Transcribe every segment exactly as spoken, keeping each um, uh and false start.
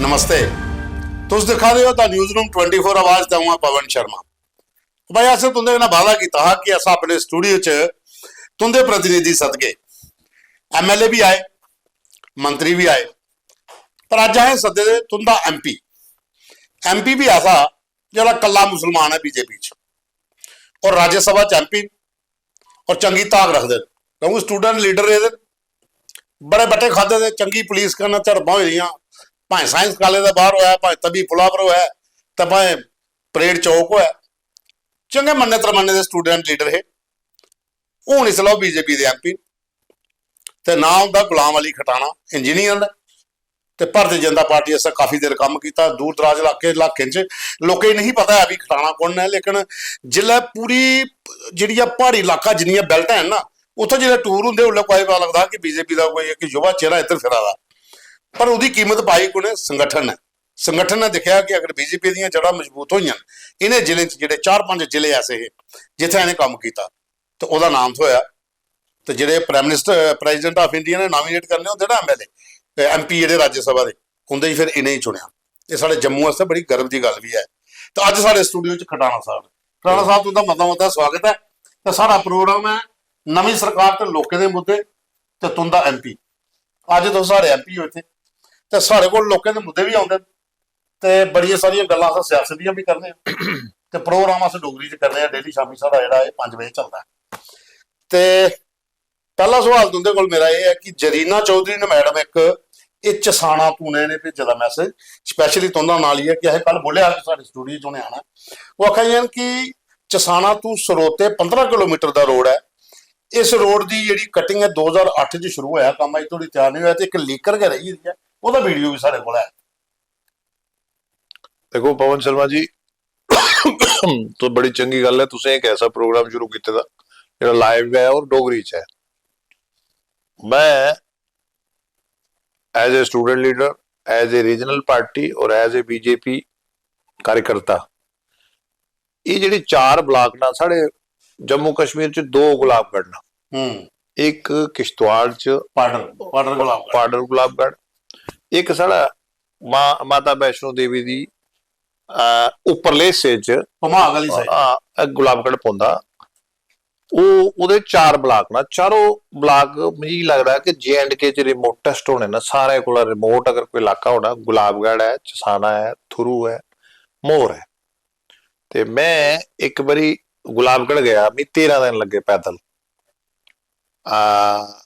नमस्ते। तुस दिक्खा दे ओ the news room twenty four आवाज ते अ'ऊं आं पवन शर्मा। भाई, असें तुं'दे कन्नै वादा कीता हा कि अस अपने स्टूडियो च तुं'दे प्रतिनिधि सदके एमएलए बी आए, मंत्री बी आए, पर अज्ज असें सद्दे दे तुं'दा एमपी। एमपी बी ऐसा जेह्ड़ा कल्ला मुसलमान ऐ बीजेपी च, और राज्यसभा च एमपी और चंगी धाक रखदे न, क्योंकि स्टूडेंट लीडर रेह्दे न, बड़े बट्टे खाद्धे दे, चंगी पुलिस कन्नै झड़पां होई दियां, भाएं साइंस कालेज दे बाहर होऐ, भाएं तवी पुला पर होऐ, ते भाएं परेड चौक होऐ। चंगे मन्ने तरमन्ने दे स्टूडेंट लीडर हे। हून इसलै ओह् बीजेपी दे एमपी, ते नांऽ उं'दा गुलाम अली खटाना, इंजीनियर न, ते भारतीय जनता पार्टी आस्तै काफी देर कम्म कीता। दूर दराज इलाके, इलाकें च लोकें गी नहीं पता ऐ भी खटाना कु'न ऐ, लेकिन जिसलै पूरी जेह्ड़ी ऐ प्हाड़ी इलाका, जिन्नियां बेल्टां हैन ना, उत्थै जिसलै टूर होंदे, उसलै कुसै गी पता लगदा कि बीजेपी दा कोई इक युवा चेहरा इद्धर फिरा दा। पर ओह्दी कीमत पाई कु'नें? संगठन ने। संगठन ने दिक्खेआ कि अगर बीजेपी दियां जड़ां मजबूत होइयां न, इ'नें जिलें च, जेह्ड़े चार पंज जिले ऐसे हे जित्थै इ'नें कम्म कीता, ते ओह्दा नाम थ्होएआ। ते जेह्ड़े prime minister, president of India ने नॉमिनेट करने होंदे ना एमएलए, एमपी जेह्ड़े राज्यसभा दे, उं'दे च फिर इ'नेंगी चुनेआ। एह् साढ़े जम्मू आस्तै बड़ी गर्व दी गल्ल बी ऐ। ते अज्ज साढ़े स्टूडियो च खटाना साहब, खटाना साहब, तुं'दा मता मता स्वागत ऐ। ते साढ़ा प्रोग्राम ऐ नमीं सरकार ते लोकें दे मुद्दे ते तुं'दा एमपी। अज्ज तुस साढ़े एमपी ओ इत्थै, ते साढ़े कोल लोकें दे मुद्दे बी औंदे न, ते बड़ियां सारियां गल्लां अस सियासत दियां बी करने आं, ते प्रोग्राम अस डोगरी च करने आं। डेली शामी साढ़ा जेह्ड़ा एह् पंज बजे चलदा ऐ। ते पैह्ला सवाल तुं'दे कोल मेरा एह् ऐ कि जरीना चौधरी ने मैडम इक, एह् चसाना तूं ने इ'नें भेजे दा मैसेज, स्पैशली तुं'दा नांऽ लेइयै, कि असें कल बोलेआ हा कि साढ़े स्टूडियो च उ'नें आना ऐ। ओह् आखा दियां न कि चसाना तूं सरोते पंदरां किलोमीटर दा रोड ऐ, इस रोड दी जेह्ड़ी कटिंग ऐ, दो ज्हार अट्ठ च शुरू होया कम्म, अजें धोड़ी त्यार निं होया, ते इक लीकर गै रेही गेदी ऐ, ओह्दा वीडियो बी साढ़े कोल ऐ। देखो पवन शर्मा जी, तो बड़ी चंगी गल्ल ऐ, तुसें इक ऐसा प्रोग्राम शुरू कीते दा जेह्ड़ा लाइव ऐ और डोगरी च ऐ। मैं as a student leader, as a regional party और as a बीजेपी कार्यकर्ता, एह् जेह्ड़े चार ब्लाक ना साढ़े जम्मू कश्मीर च, दो गुलाबगढ़ ना, हम्म इक किश्तवाड़ च पाडर पाडर गुलाबगढ़ पाडर गुलाबगढ़, इक साढ़ा मां माता वैष्णो देवी दी, अ, उप्परले हिस्से च, भमाग आह्ली साइड हां, गुलाबगढ़ पौंदा। ओह् ओह्दे चार ब्लाक ना, चारों ब्लाक मिगी लगदा कि जे एंड के च रिमोटेस्ट होने न, सारें कोला रिमोट अगर कोई इलाका होना, गुलाबगढ़ ऐ, चसाना ऐ, थुरू ऐ, मोर ऐ। ते में इक बारी गुलाबगढ़ गेआ, मिगी तेरां दिन लग्गे पैदल। आ,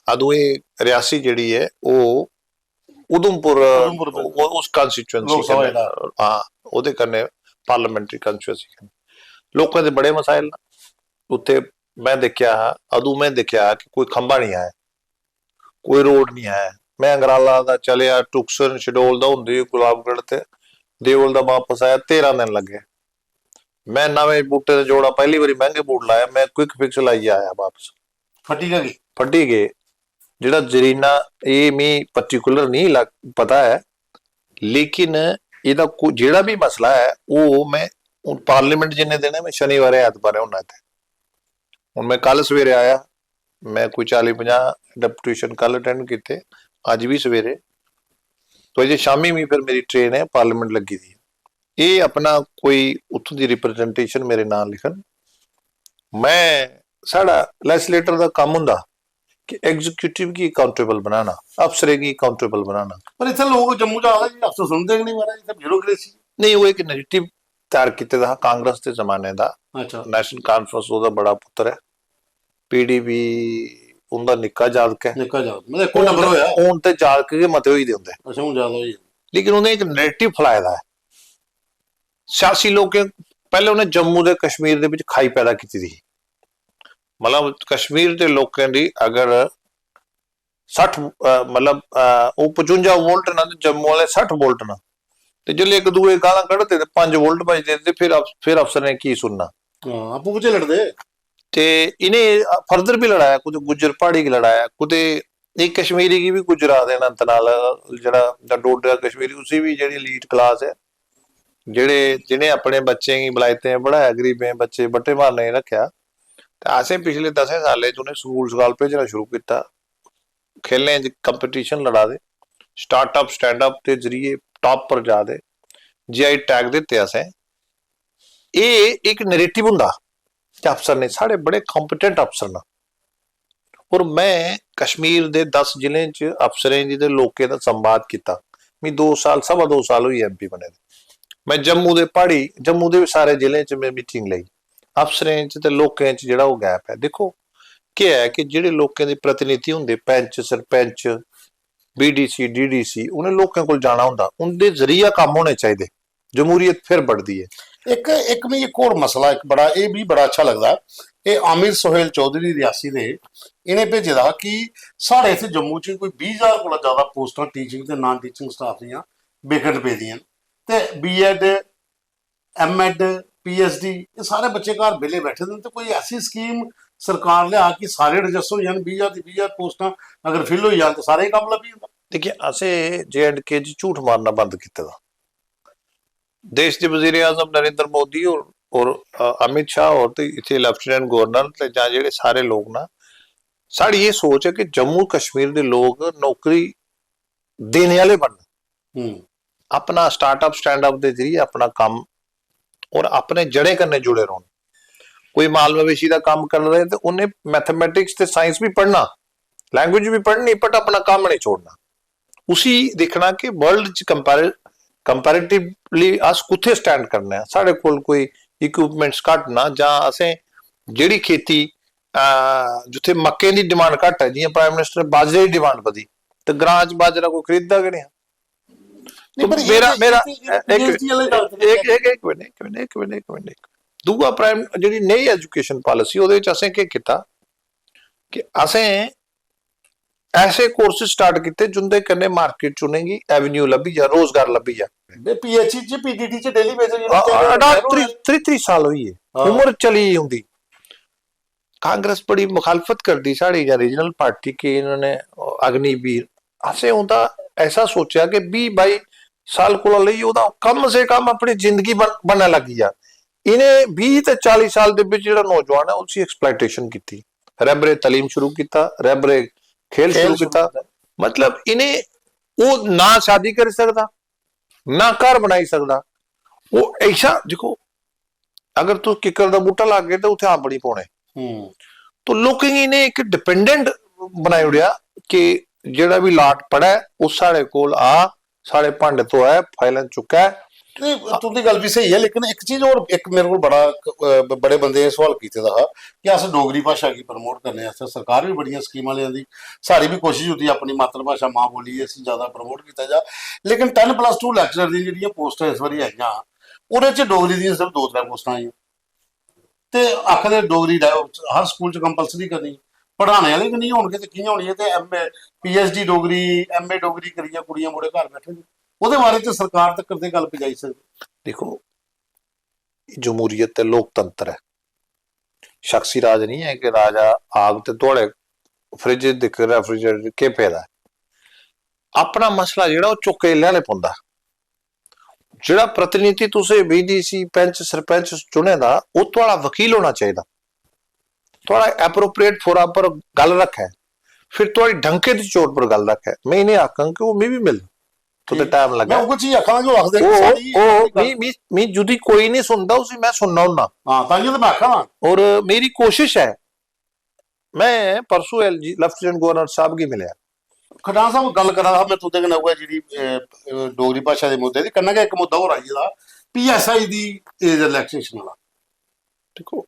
अदूं एह् रियासी जेह्ड़ी ऐ, ओह् उधमपुर, उधमपुर बिल्कुल। ओह् उस कॉन्स्टिट्यूएंसी लोकसभा कन्नै, जेह्ड़ा। हां, ओह्दे कन्नै पार्लियामेंट्री कॉन्स्टिट्यूएंसी कन्नै लोकें दे बड़े मसाइल न उत्थे। में दिक्खेआ हा, अदूं में दिक्खेआ हा कि कोई खंभा निं आया, कोई रोड निं आया। में अंगराला दा चलेआ, टुक्सन, शडोल दा होंदे होई गुलाबगढ़ ते देवल दा बापस आया, तेरां दिन लग्गे। में नमें बूटें दा जोड़ा, पैह्ली बारी मैंह्गे बूट लाया, में क्विक फिक्स लाइयै आया बापस। फट्टी गै गे। फट्टी गे। जेह्ड़ा जरीना, एह् मी पर्टिकुलर निं लग-, पता ऐ, लेकिन एह्दा को-, जेह्ड़ा बी मसला ऐ, ओह् में हून पार्लियामेंट जिन्ने दिन ऐ, में शनिवारें ऐतवारें होना इत्थै। हून में कल सवेरे आया, में कोई चाली पंजाह् डेपुटेशन कल अटेंड कीते, अज्ज बी सवेरे। तो अजें शामी मी फिर मेरी ट्रेन ऐ, पार्लियामेंट लग्गी दी ऐ। एह् अपना कोई उत्थूं दी रिप्रेजेंटेशन मेरे नांऽ लिखन। में, साढ़ा लेजिस्लेटर दा कम्म होंदा कि एग्जीक्यूटिव गी अकाउंटेबल बनाना, अफसरें गी अकाउंटेबल बनाना। पर इत्थै लोक जम्मू च आखदे जी अफसर सुनदे गै नहीं महाराज, इत्थै ब्यूरोक्रेसी। नहीं, ओह् इक नैरेटिव त्यार कीते दा हा कांग्रेस दे जमाने दा। अच्छा। नेशनल कॉन्फ्रेंस ओह्दा बड़ा पुत्तर ऐ, पीडीपी उं'दा निक्का जातक ऐ। निक्का जातक, मतलब इक्को नंबर होया। हून ते जातक गै मते होई दे होंदे, अच्छा, हून ज्यादा होई गेआ। लेकिन उ'नें इक नैरेटिव फैलाए दा ऐ सियासी लोकें। पैह्लें उ'नें जम्मू ते कश्मीर दे बिच खाई पैदा कीती दी ही। मतलब कश्मीर दे लोकें दी अगर सट्ठ, अ, मतलब, अ, ओह् पचुंजा वोल्ट न ते जम्मू आह्ले सट्ठ वोल्ट न, ते जिसलै इक दूए गी गालां कढदे ते पंज वोल्ट बजदे, ते फिर अफ-, फिर अफसरें की सुनना? हां, आपूं बिच्चें लड़दे। ते इ'नें फर्दर बी लड़ाया, कुतै गुज्जर प्हाड़ी गी लड़ाया, कुतै एह् कश्मीरी गी बी गुज्जर आखदे न, अनंतनाग जेह्ड़ा, जां डोडा कश्मीरी, उसी बी जेह्ड़ी elite class ऐ, जेह्ड़े, जि'नें अपने बच्चें गी बलायतें पढ़ाया, गरीबें बच्चे बट्टे मारने गी रक्खेआ, ते असें पिछले दसें सालें च उ'नें स्कूल स्काल भेजना शुरू कीता, खेलें च कंपटीशन लड़ा दे, स्टार्टअप स्टैंडअप दे जरिए टॉप पर जा दे, जीआई टैग दित्ते असें। एह् इक नैरेटिव होंदा कि अफसर ने, साढ़े बड़े कॉम्पिटेंट अफसर न। और मैं कश्मीर दे दस जिलें च अफसरें गी ते लोकें दा संवाद कीता। मी दो साल, सवा दो साल होई एमपी बने दे। मैं जम्मू दे प्हाड़ी, जम्मू दे बी सारे जिलें च मैं मीटिंग लेई। अफसरें च ते लोकें च जेह्ड़ा ओह् गैप ऐ, दिक्खो केह् ऐ कि जेह्ड़े लोकें दे प्रतिनिधि होंदे, पैंच, सरपैंच, बीडीसी, डीडीसी, उ'नें लोकें कोल जाना होंदा, उं'दे जरिए कम्म होने चाहिदे, जमहूरियत फिर बढ़दी ऐ। इक इक मिगी इक होर मसला, इक बड़ा, एह् बी बड़ा अच्छा लगदा। एह् आमिर सुहेल चौधरी रियासी दे, इ'नें भेजे दा हा कि साढ़े इत्थै जम्मू च कोई बीह् ज्हार कोला ज्यादा पोस्टां टीचिंग ते नान टीचिंग स्टाफ दियां वेकेंट पेदियां न, ते बीएड, एमएड, पीएचडी, एह् सारे बच्चे घर बेह्ले बैठे दे न, ते कोई ऐसी स्कीम सरकार लिया कि सारे रजिस्टर होई जान, बीह् ज्हार दी बीह् ज्हार पोस्टां अगर फिल होई जान, ते सारें गी कम्म लब्भी जंदा। देखिए, असें जे एंड के च झूठ मारना बंद कीते दा। देश दे वजीर आजम नरेंद्र मोदी और, और, अ, अमित शाह और ते इत्थे लेफ्टिनेंट गवर्नर ते जां जेह्ड़े सारे लोक ना, साढ़ी एह् सोच ऐ कि जम्मू कश्मीर दे लोक नौकरी देने आह्ले बनन। हम्म। अपना स्टार्टअप, स्टैंडअप दे जरिए अपना कम्म और अपने जड़ें कन्नै जुड़े रौह्न। कोई माल मवेशी दा कम्म करी रहे ते उन्हें मैथमेटिक्स ते साइंस भी पढ़ना, लैंग्वेज भी पढ़नी, बट अपना कम्म नहीं छोड़ना। उसी दिक्खना कि वर्ल्ड च कंपैर-, कंपैरेटिवली अस कुत्थै स्टैंड करने आं, साढ़े कोल कोई इक्विपमेंट्स घट्ट ना, जां असें जेह्ड़ी खेती, अ, जित्थै मक्कें दी डिमांड घट्ट ऐ, जि'यां प्राइम मिनिस्टर ने बाजरे दी डिमांड बधी, ते ग्रां च बाजरा कोई खरीददा गै नेईं हा। नहीं, तो पर ये मेरा, तो, मेरा, ये तो, ये एक, PhD वाले डॉक्टर ने एक, क्या एक, एक मिनट, एक मिनट, एक मिनट, एक मिनट, एक मिनट। दूआ, प्राइम, जेह्ड़ी नई एजुकेशन पालिसी, ओह्दे च असें केह् कीता कि असें ऐसे कोर्सेज स्टार्ट कीते जिंदे कन्नै मार्केट च उ'नेंगी एवेन्यू लब्भी जा, रोजगार लब्भी जा। बे, पीएचई च, पीटीटी च डेली वेजेस आ, आ, अड़ा त्रीह्, त्रीह्, त्रीह् साल होई गे, हाँ। उम्र चली गेई उं'दी। कांग्रेस बड़ी मुखालफत करदी साढ़ी जां रीजनल पार्टी कि इन्होंने अग्निवीर, असें उं'दा ऐसा सोचेआ कि बीह् बाई साल कोला लेइयै ओह्दा कम से कम अपनी जिंदगी बन-, बनना लगी जा। इ'नें बीह् ते चाली साल दे बिच जेह्ड़ा नौजवान ऐ, उसी एक्सप्लॉयटेशन कीती। रैबरे तलीम शुरू कीता, रैबरे खेल खेल शुरू शुरू कीता। कीता। मतलब, इ'नें, ओह् ना शादी करी सकदा, ना घर बनाई सकदा। ओह् ऐसा, दिक्खो, अगर तुस किक्कर दा बूह्टा लागे ते उत्थै अंब निं पौने। हम्म। तो लोकें गी इ'नें इक डिपेंडेंट बनाई ओड़ेआ कि जेह्ड़ा बी लाट पड़ै, ओह् साढ़े कोल आ, साढ़े भांडे धोऐ, फाइलां चुक्कै। नहीं, तुं'दी गल्ल बी स्हेई ऐ, लेकिन इक चीज होर, इक मेरे कोल बड़ा, अ, ब-, बड़े बंदे एह् सवाल कीते दा हा कि अस डोगरी भाशा गी प्रमोट करने आस्तै सरकार बी बड़ियां स्कीमां लेआंदी, साढ़ी बी कोशिश होंदी अपनी मातृभाशा, मां बोली, इसी ज्यादा प्रमोट कीता जा, लेकिन टैन प्लस टू लैक्चरर दियां जेह्ड़ियां पोस्टां इस बारी आइयां, ओह्दे च डोगरी दियां सिर्फ दो त्रै पोस्टां आइयां। ते आखदे डोगरी डायो हर स्कूल च कंपलसरी करनी, पढ़ाने आह्ले गै निं होनगे ते कि'यां होनी ऐ? ते MA, PhD Dogri, MA Dogri करियै कुड़ियां मुड़े घर बैठे दे। ओह्दे बारे च सरकार तक्कर ते गल्ल पजाई सकदी। दिक्खो, जमहूरियत ते लोकतंत्र ऐ, शख्सी राज निं ऐ कि राजा आग ते थुआढ़े फ्रिज दिक्ख, रेफ्रिजरेटर केह् पेदा ऐ। अपना मसला जेह्ड़ा ओह् चुक्के लेआने पौंदा। जेह्ड़ा प्रतिनिधि तुसें बीडीसी, पैंच, सरपैंच चुने दा, ओह् थुआढ़ा वकील होना चाहिदा, थुआढ़ा एप्रोप्रिएट फोरम पर गल्ल रक्खै, फिर थुआढ़ी डंके दी चोट पर गल्ल रक्खै। में इ'नें आखङ कि ओह् मी बी मिलन, तो ते टाइम लग्गै। मैं उ'ऐ चीज आखना जो आखदे कि ओह्, साढ़ी ओह्, अपनी गल्ल मी, मी, मी जुदी कोई नहीं सुनदा, उसी मैं सुनना होन्ना। हां, ताइयों ते मैं आखा ना। और मेरी कोशिश ऐ, मैं परसों एलजी, लेफ्टिनेंट गवर्नर साहब गी मिलेआ। खडान साहब, गल्ल करा दा हा मैं तुं'दे कन्नै उ'ऐ जेह्ड़ी, अ, अ, डोगरी भाशा दे मुद्दे दी, कन्नै गै इक मुद्दा होर आई गेदा, पीएसआई दी एज रिलैक्सेशन आह्ला। दिक्खो,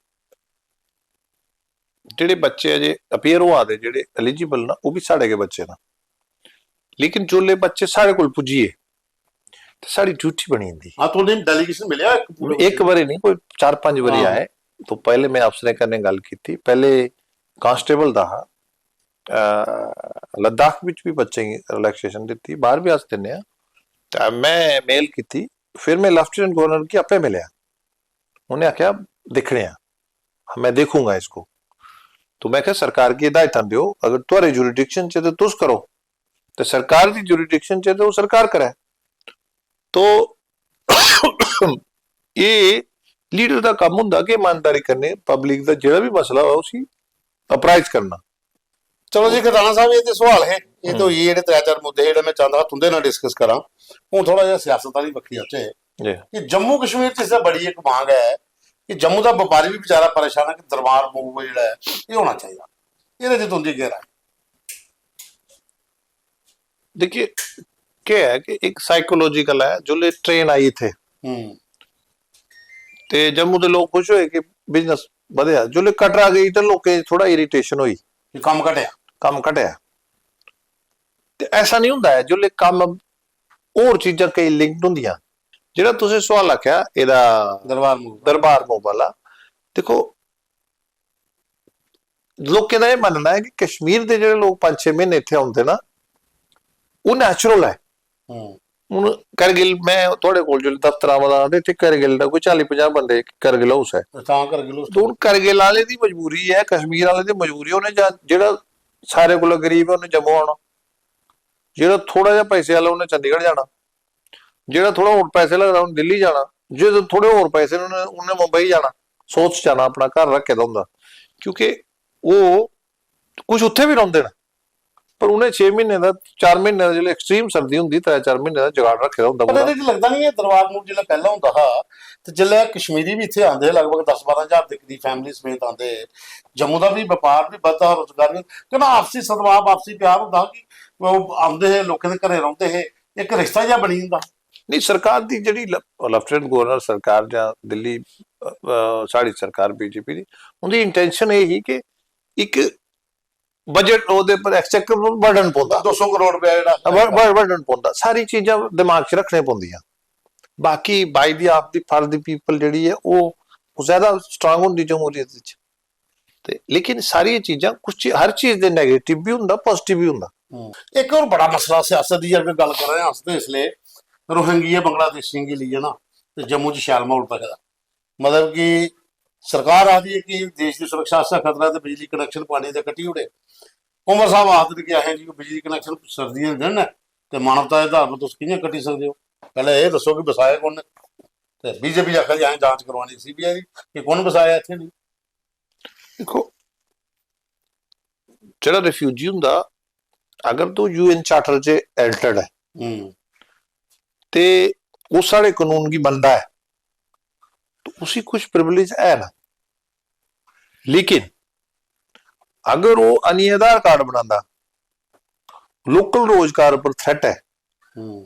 जेह्ड़े बच्चे अजें अपीयर होआ दे, जेह्ड़े एलिजिबल न, ओह् बी साढ़े गै बच्चे न। लेकिन जोल्लै बच्चे साढ़े कोल पुज्जी गे, ते साढ़ी ड्यूटी बनी जंदी। हां, तुं'दे डेलीगेशन मिलेआ इक पूरे इक बच्चे? बारी नहीं, कोई चार पंज बारी हां। आए। तो पैह्ले मैं अफसरें कन्नै गल्ल कीती, पैह्ले कांस्टेबल दा हा, अ, लद्दाख बिच बी बच्चें गी रिलैक्सेशन दित्ती, बाह्र बी अस दिन्ने आं। ते मैं मेल कीती, फिर मैं लेफ्टिनेंट गवर्नर गी आपे मिलेआ। उ'नें आखेआ, "दिक्खने आं, मैं देखूंगा इसको।" तो मैं आखेआ, "सरकार गी हिदायतां देओ, अगर थुआढ़े जुरिडिक्शन च ते तुस करो, ते सरकार दी जुरिडिक्शन च ते ओह् सरकार करै।" तो एह् लीडर दा कम्म होंदा कि ईमानदारी कन्नै पब्लिक दा जेह्ड़ा बी मसला होऐ, उसी अपराइज करना। चलो जी, खजाना साहब, एह् ते सोआल हे। एह् ते होई गे जेह्ड़े त्रै चार मुद्दे जेह्ड़े में चांह्दा हा तुं'दे नाल डिस्कस करां। हून थोह्ड़ा जेहा सियासत आह्ली बक्खी औचै। जी। कि जम्मू कश्मीर च इसलै बड़ी इक मांग ऐ कि जम्मू दा बपारी बी बेचारा परेशान ऐ कि दरबार मूव जेह्ड़ा ऐ, एह् होना चाहिदा। एह्दे च तुं'दी केह् राय? देखिए, केह् ऐ कि इक साइकोलॉजिकल ऐ, जिसलै ट्रेन आई इत्थै, हम्म। ते जम्मू दे लोक खुश होए कि बिजनेस बधेआ। जिसलै कटरा गई ते लोकें च थोह्ड़ा इरिटेशन होई, कि कम्म घटेआ। कम्म घटेआ। ते ऐसा निं होंदा ऐ, जिसलै कम्म होर चीजां केईं लिंक्ड होंदियां। जेह्ड़ा तुसें सोआल आखेआ एह्दा दरबार मूव। दरबार मूव आह्ला, दिक्खो, लोकें दा एह् मन्नना ऐ कि कश्मीर दे जेह्ड़े लोक पंज छे म्हीने इत्थै औंदे ना, ओह् नेचुरल ऐ। हून करगिल, में थुआढ़े कोल जिसलै दफ्तर आवा दा हा ते इत्थै करगिल दा कोई चाली पंजाह् बंदे करगिल हाउस ऐ। तां करगिल हाउस। ते हून करगिल आह्ले दी मजबूरी ऐ, कश्मीर आह्ले दी मजबूरी, उ'नें जां जेह्ड़ा सारे कोला गरीब ऐ उ'नें जम्मू औना, जेह्ड़ा थोह्ड़ा जेहा पैसे आह्ला उ'नें चंडीगढ़ जाना, जेह्ड़ा थोह्ड़ा होर पैसे लगदा उ'नें दिल्ली जाना, जे थोह्ड़े होर पैसे न उ'नें उ'नें मुंबई जाना, साउथ जाना, अपना घर रक्खे दा होंदा, क्योंकि ओह् कुछ उत्थै बी रौंह्दे न, पर उ'नें छे म्हीने दा, चार म्हीने दा, जिसलै एक्सट्रीम सर्दी होंदी, त्रै चार म्हीने दा जुगाड़ रक्खे दा होंदा पर पूरा। एह्दे च लगदा निं ऐ दरबार मूव जिसलै पैह्लें होंदा हा ते जिसलै कश्मीरी बी इत्थै आंदे हे, लगभग दस बारां ज्हार दे करीब फैमिली समेत आंदे हे, जम्मू दा बी बपार बी बधदा हा, रोजगार बी, कन्नै आपसी सद्भाव, आपसी प्यार होंदा हा कि ओह् आंदे हे, लोकें दे घरें रौंह्दे हे, इक रिश्ता जेहा बनी जंदा हा। नेईं, सरकार दी जेह्ड़ी ल-, लैफ्टिनेंट गवर्नर सरकार जां दिल्ली, अ, अ, साढ़ी सरकार बीजेपी दी, उं'दी इंटेंशन एह् ही कि इक बजट, ओह्दे पर, एक्सचेकर पर बर्डन पौंदा। दो सौ करोड़ रपेआ जेह्ड़ा बर्डन पौंदा, सारी चीजां दिमाग च रक्खने पौंदियां। बाकी by the, of the, for the people जेह्ड़ी ऐ, ओह् ज्यादा स्ट्रांग होंदी जमहूरियत च। ते लेकिन सारियां चीजां, कुछ चीज, हर चीज दे नेगेटिव बी होंदा, पॉजिटिव बी होंदा। हम्म। इक होर बड़ा मसला सियासत दी अगर गल्ल करा दे अस ते इसलै रोहिंग्या बंगलादेशियें गी लेइयै ना ते जम्मू च शैल म्हौल बने दा। मतलब कि सरकार आखदी ऐ कि देश दी सुरक्षा आस्तै खतरा ते बिजली कनैक्शन पाने दे कट्टी ओड़े। कुंवर साहब आखदे न कि असें जी बिजली कनैक्शन सर्दियें दे दिन ऐ ते मानवता दे आधार पर तुस कि'यां कट्टी सकदे ओ? पैह्लें एह् दस्सो कि बसाए कु'न ने? ते बीजेपी आखा दी असें जांच करवानी सीबीआई दी कि कु'न बसाया इत्थै जी। दिक्खो, जेह्ड़ा रिफ्यूजी होंदा, अगर तू यूएन चार्टर च एंटर्ड ऐ हम्म। ते ओह् साढ़े कानून गी मनदा ऐ, तो उसी कुछ प्रिविलेज है ना। लेकिन अगर ओह् अनिय आधार कार्ड बनांदा, लोकल रोजगार पर थ्रेट ऐ, हम्म।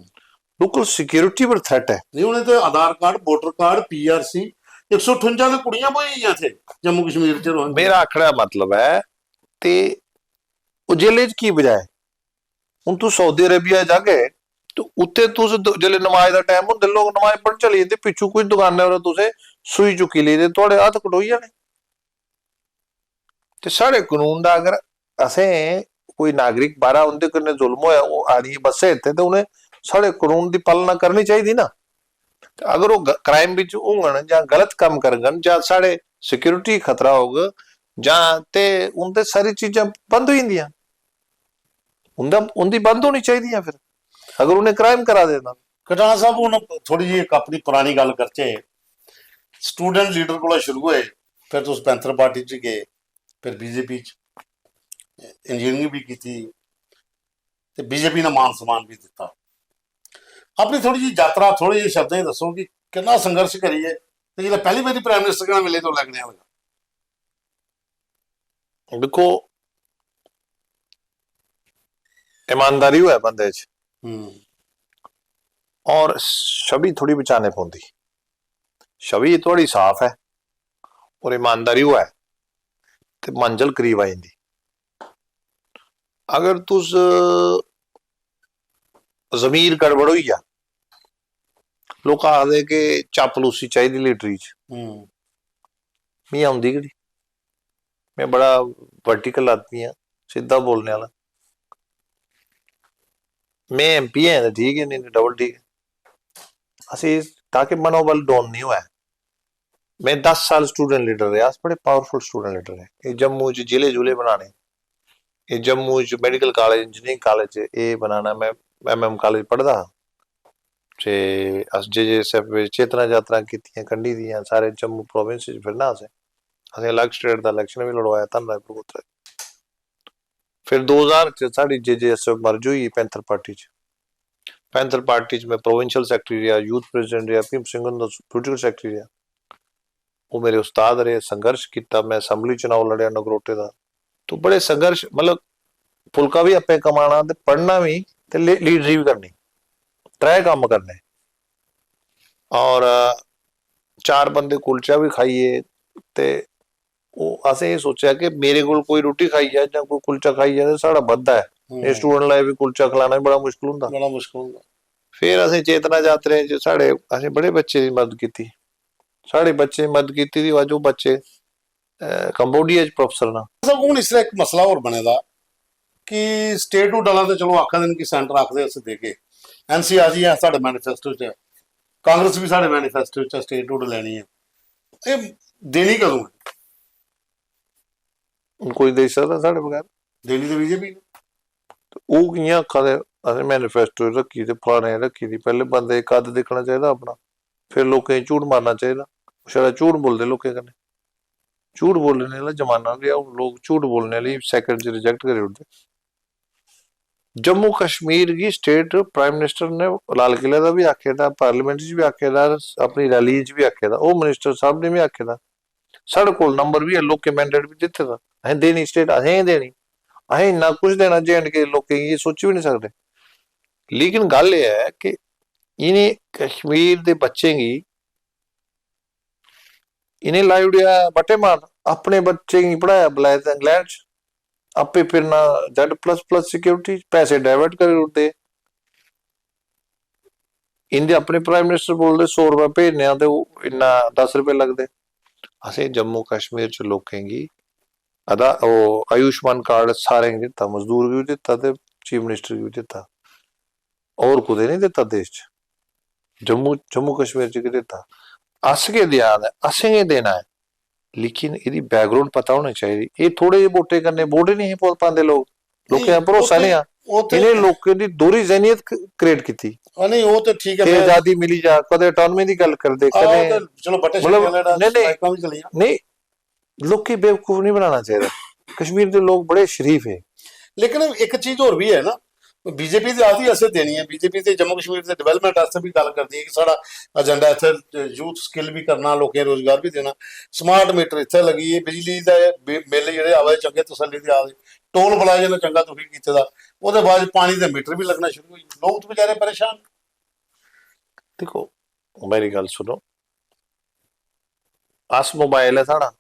लोकल सिक्योरिटी पर थ्रेट ऐ। नहीं, उ'नें ते आधार कार्ड, वोटर कार्ड, पीआरसी, इक सौ ठुंजा ते कुड़ियां ब्होई गेइयां इत्थै जम्मू कश्मीर च रोहिंग्या। मेरा आखने दा मतलब ऐ, ते ओह् जेलै च की बजाए? हून तुस सऊदी अरेबिया जागे, ते उत्थै तुस द-, जेल्लै नमाज दा टाइम होंदा, लोक नमाज पढ़न चली जंदे, पिच्छू कुछ दकानै पर तुसें सूई चुक्की लेई ते थुआढ़े हत्थ कटोई जाने। ते साढ़े कानून दा अगर असें कोई नागरिक बाह्रा उं'दे कन्नै जुल्म होआ, ओह् आनियै बस्से इत्थै, ते उ'नें साढ़े कानून दी पालना करनी चाहिदी ना। ते अगर ओह् ग-, क्राइम बिच होङन जां गलत कम्म करङन जां साढ़े सिक्योरिटी खतरा होग जां, ते उं'दे सारी चीजां बंद होई जंदियां, उं'दा, उं'दी बंद होनी चाहिदियां फिर, अगर उ'नें क्राइम करा दे तां। कटाना साहब, हून थोह्ड़ी जेही इक अपनी परानी गल्ल करचै। स्टूडेंट लीडर कोला शुरू होए, फिर तुस पैंथर पार्टी च गे, फिर बीजेपी च इंजीनियरिंग बी कीती ते बीजेपी ने मान सम्मान बी दित्ता। अपनी थोह्ड़ी जेही यात्रा थोह्ड़े जेह् शब्दें च दस्सो कि किन्ना संघर्ष करियै ते जिसलै पैह्ली बारी प्राइम मिनिस्टर कन्नै मिले ते उसलै कनेहा लग्गा? दिक्खो, ईमानदारी होऐ बंदे च हम्म। और छवि थोड़ी बचाने पौंदी। छवि थोड़ी साफ ऐ और ईमानदारी होऐ ते मंजल करीब आई जंदी। अगर तुस जमीर गड़बड़ होई जा, लोक आखदे कि चापलूसी चाहिदी लीडरी च। हम्म। मी औंदी गै निं। में बड़ा वर्टिकल आदमी आं, सिद्धा बोलने आह्ला। में एमपी ऐं ते ठीक ऐ, नेईं ते डबल ठीक ऐ। असें ताकि मनोबल डाउन निं होऐ। में दस साल स्टूडेंट लीडर रेहा, अस बड़े पावरफुल स्टूडेंट लीडर हे। एह् जम्मू च जिले जुले बनाने, एह् जम्मू च मेडिकल कालेज, इंजीनियरिंग कालेज, एह् बनाना। में एमएम कालेज पढ़दा हा ते अस जेजेएसएफ बिच चेतना यात्रा कीतियां, कंढी दियां, सारे जम्मू प्रोविंस च फिरना असें। असें अलग स्टेट दा इलेक्शन बी लड़वाया धनराज प्रभुत्रा च। फिर दो ज्हार च साढ़ी जे जे एस मर्ज होई पैंथर पार्टी च। पैंथर पार्टी च में प्रोविंशियल सैक्रेटरी रेहा, यूथ प्रेसिडेंट रेहा, भीम सिंह हुंदा पोलिटिकल सैक्रेटरी रेहा। ओह् मेरे उस्ताद रेह्, संघर्ष कीता, में असैंबली चुनाव लड़ेआ नगरोटे दा। तो बड़े संघर्ष, मतलब, फुलका बी आपे कमाना ते पढ़ना बी ते लीडरी बी करनी, त्रै कम्म करने। और चार बंदे कुलचा बी खाइयै ते ओह् असें एह् सोचेआ कि मेरे कोल कोई रुट्टी खाई जा जां कोई कुलचा खाई जा ते साढ़ा बधदा ऐ। हम्म। स्टूडेंट लाइफ बी कुलचा खलाना बी बड़ा मुश्कल होंदा। बड़ा मुश्कल होंदा। फिर असें चेतना यात्रा च साढ़े, असें बड़े बच्चे दी मदद कीती। साढ़े बच्चे दी मदद कीती दी, अज्ज ओह् बच्चे, अ, कंबोडिया च प्रोफेसर न। सब हून इसलै इक मसला होर बने दा कि स्टेटहुड आह्ला ते चलो आखा दे न कि सेंटर आखदे अस देगे, एनसीआर जी ऐ साढ़े मैनिफेस्टो च, कांग्रेस बी साढ़े मैनिफेस्टो च स्टेटहुड लैनी ऐ। एह् देनी कदूं ऐ? कोई देई सकदा साढ़े बगैर? देनी ते बीजेपी ने। ते ओह् कि'यां आखा दे, "असें मैनिफेस्टो रक्खी ते फलाने रक्खी दी"? पैह्ले बंदे गी कद दिक्खना चाहिदा अपना, फिर लोकें गी झूठ मारना चाहिदा। छड़ा झूठ बोलदे लोकें कन्नै। झूठ बोलने आह्ला जमाना रेहा, हून लोक झूठ बोलने आह्ली सैकंड च रिजेक्ट करी ओड़दे। जम्मू कश्मीर गी स्टेट प्राइम मिनिस्टर ने लाल किले दा बी आखे दा, पार्लियामेंट च बी आखे दा, अपनी रैलियें च बी आखे दा, होम मिनिस्टर साहब ने बी आखे दा। साढ़े कोल नंबर बी ऐ, लोकें मैंडेट बी दित्ते दा, असें देनी स्टेट, असें गै देनी। असें इन्ना कुछ देना जे एंड के लोकें गी, एह् सोची बी निं सकदे। लेकिन गल्ल एह् ऐ कि इ'नें कश्मीर दे बच्चें गी, इ'नें लाई ओड़ेआ बट्टे मार, अपने बच्चें गी पढ़ाया बलाए ते इंग्लैंड च, आपे फिरना जेड प्लस प्लस सिक्योरिटी, पैसे डाइवर्ट करी ओड़दे। इंदे अपने प्राइम मिनिस्टर बोलदे, "सौ रपेआ भेजने आं ते ओह् इन्ना दस रपेऽ लगदे।" असें जम्मू कश्मीर च लोकें गी अदा, ओह् आयुष्मान कार्ड सारें गी दित्ता, मजदूर गी बी दित्ता ते चीफ मिनिस्टर गी बी दित्ता। होर कुतै निं दित्ता देश च, जम्मू, जम्मू कश्मीर च गै दित्ता। अस गै देआ दे, असें गै देना ऐ, लेकिन एह्दी बैकग्राउंड पता होनी चाहिदी। एह् थोड़े जेह् वोटें कन्नै वोट ही निं हे पो-, पांदे लोक, लोकें दा नेईं, भरोसा ओह् ते, निं हा। ओह् ते इ'नें लोकें दी दोहरी जैह्नियत क-, क्रिएट कीती। हां, नेईं, ओह् ते ठीक ऐ, ते में आजादी मिली जा, कदें अटानमी दी गल्ल करदे, हां, ओह् कदें ते चलो, बट्टे मतलब, छट्टे आह्ला नेईं, नेईं, स्ट्राइकां बी चलियां। नेईं, लोकें गी बेवकूफ निं बनाना चाहिदा। कश्मीर दे लोक बड़े शरीफ हे। लेकिन इक चीज होर बी ऐ ना, बीजेपी ते आखदी असें देनी ऐ, बीजेपी ते जम्मू कश्मीर दे डेवलपमेंट आस्तै बी गल्ल करदी ऐ कि साढ़ा एजेंडा इत्थै यूथ स्किल बी करना, लोकें गी रोजगार बी देना, स्मार्ट मीटर इत्थै लगी, बिजली दे बि-, बिल जेह्ड़े आवा दे चंगे तसल्ली दे आ दे, टोल प्लाजे ने चंगा दुखी कीते दा, ओह्दे बाद पानी दे मीटर बी लग्गना शुरू होई गे। लोक ते बेचारे परेशान। दिक्खो, मेरी गल्ल सुनो, अस मोबाइल ऐ साढ़ा,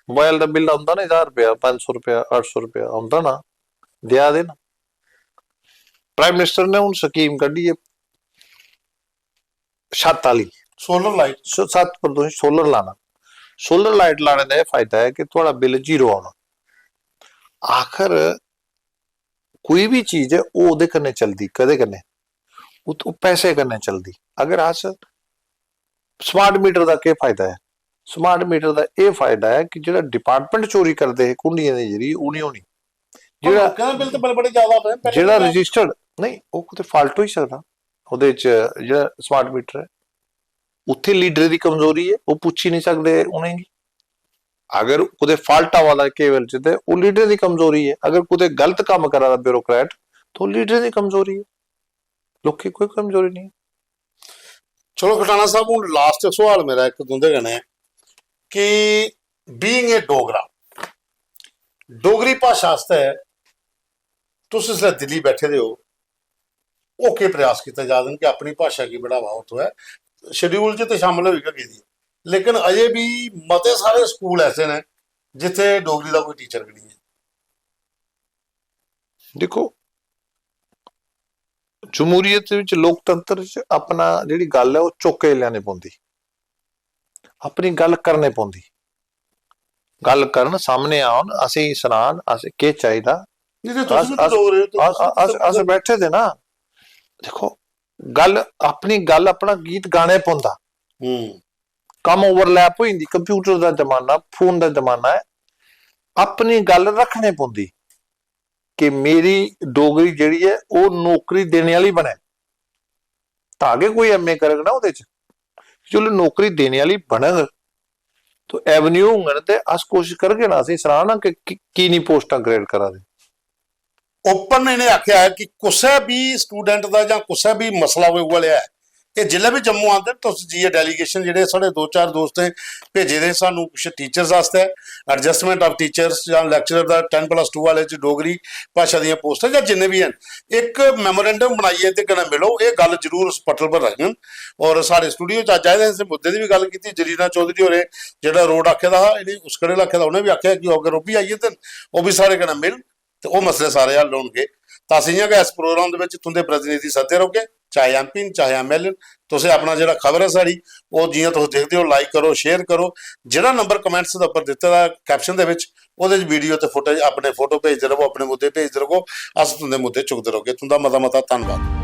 मोबाइल दा बिल औंदा ना, ज्हार रपेआ, पंज सौ रपेआ, अट्ठ सौ रपेआ औंदा ना, देआ दे ना। प्राइम मिनिस्टर ने हून स्कीम कड्ढी ऐ छत आह्ली, सोलर लाइट। स-, छत पर तुसें सोलर लाना। सोलर लाइट लाने दा एह् फायदा ऐ कि थुआढ़ा बिल जीरो औना। आखर कोई बी चीज ऐ, ओह् ओह्दे कन्नै चलदी, कदे कन्नै? ओह्, ओह् पैसे कन्नै चलदी। अगर अस, स्मार्ट मीटर दा केह् फायदा ऐ? स्मार्ट मीटर दा एह् फायदा ऐ कि जेह्ड़ा डिपार्टमेंट चोरी करदे हे कुंडियें दे जरिए, ओह् निं होनी। पर जेह्ड़ा, लोकें दे बिल ते बड़े, बड़े ज्यादा आवा दे न, पैह्ले जेह्ड़ा पैह्ले रजिस्टर्ड, नेईं, ओह् कुतै फाल्ट होई सकदा ओह्दे च, जेह्ड़ा स्मार्ट मीटर ऐ, उत्थै लीडरें दी कमजोरी ऐ, ओह् पुच्छी निं सकदे उ'नेंगी। अगर कुतै फाल्ट आवा दा केबल च, ते ओह् लीडरें दी कमजोरी ऐ। अगर कुतै गलत कम्म करा दा ब्यूरोक्रेट, ते ओह् लीडरें दी कमजोरी ऐ, लोकें दी कोई कमजोरी नेईं। चलो खटाना साहब, हून लास्ट सोआल मेरा इक तुं'दे कन्नै कि बीइंग ए डोगरा, डोगरी भाशा आस्तै तुस इसलै दिल्ली बैठे दे ओ, ओह् केह् प्रयास कीते जा दे न कि अपनी भाशा गी बढ़ावा थ्होऐ? शेड्यूल च ते शामिल होई गै गेदी ऐ, लेकिन अजें बी मते सारे स्कूल ऐसे न जित्थै डोगरी दा कोई टीचर बी निं ऐ। दिक्खो, जमहूरियत विच, लोकतंत्र च अपना जेह्ड़ी गल्ल ऐ, ओह् चौके लैने पौंदी, अपनी गल्ल करने पौंदी। गल्ल करन, सामने औन, असेंगी सनान, अस केह् चाहिदा। नहीं ते तुस अस, बी ते अस, डोगरे ओ, ते अस, तुस बी अस, ते अस बैठे दे ना। दिक्खो, गल्ल, अपनी गल्ल, अपना गीत गाने पौंदा। हम्म। कम्म ओवरलैप होई जंदी, कंप्यूटर दा जमाना, फोन दा जमाना ऐ, अपनी गल्ल रक्खने पौंदी कि मेरी डोगरी जेह्ड़ी ऐ, ओह् नौकरी देने आह्ली बने, तां गै कोई एमए करग ना ओह्दे च। जिसलै नौकरी देने आह्ली बनग, तो एवेन्यू होङन ते अस कोशिश करगे ना, असेंगी सनाना कि की, की निं पोस्टां क्रिएट करा दे। ओपन इ'नें आखेआ ऐ कि कुसै बी स्टूडेंट दा जां कुसै बी मसला कोई उ'ऐ लेआ ऐ, एह् जिसलै बी जम्मू आंदे न, तुस जाइयै, डेलीगेशन जेह्ड़े साढ़े दो चार दोस्तें भेजे दे सानूं कुछ टीचर्स आस्तै, एडजस्टमेंट ऑफ टीचर्स जां लेक्चरर दा टेन प्लस टू आह्ले च डोगरी भाशा दियां पोस्टां जां जिन्ने बी हैन, इक मेमोरेंडम बनाइयै इं'दे कन्नै मिलो। एह् गल्ल जरूर उस पटल पर रखङन। और साढ़े स्टूडियो च अज्ज आए दे, इस मुद्दे दी बी गल्ल कीती। जरीना चौधरी होरें जेह्ड़ा रोड आखे दा हा, इ'नें उस कड़े आखे दा, उ'नें बी आखेआ कि अगर ओह् बी आई जंदे न, ओह् बी साढ़े कन्नै मिलन ते ओह् मसले सारे हल होनगे। तां अस इ'यां गै इस प्रोग्राम दे बिच तुं'दे प्रतिनिधि सद्दे रौह्गे, चाहे एमपी न, चाहे एमएलए न। तुसें अपना जेह्ड़ा खबर ऐ साढ़ी, ओह् जि'यां तुस दिखदे ओ, लाइक करो, शेयर करो। जेह्ड़ा नंबर कमेंट्स दे उप्पर दित्ते दा कैप्शन दे बिच, ओह्दे च वीडियो ते फुटेज, अपने फोटो भेजदे र'वो, अपने मुद्दे भेजदे र'वो, अस तुं'दे मुद्दे चुकदे रौह्गे। तुं'दा मता मता धन्नबाद।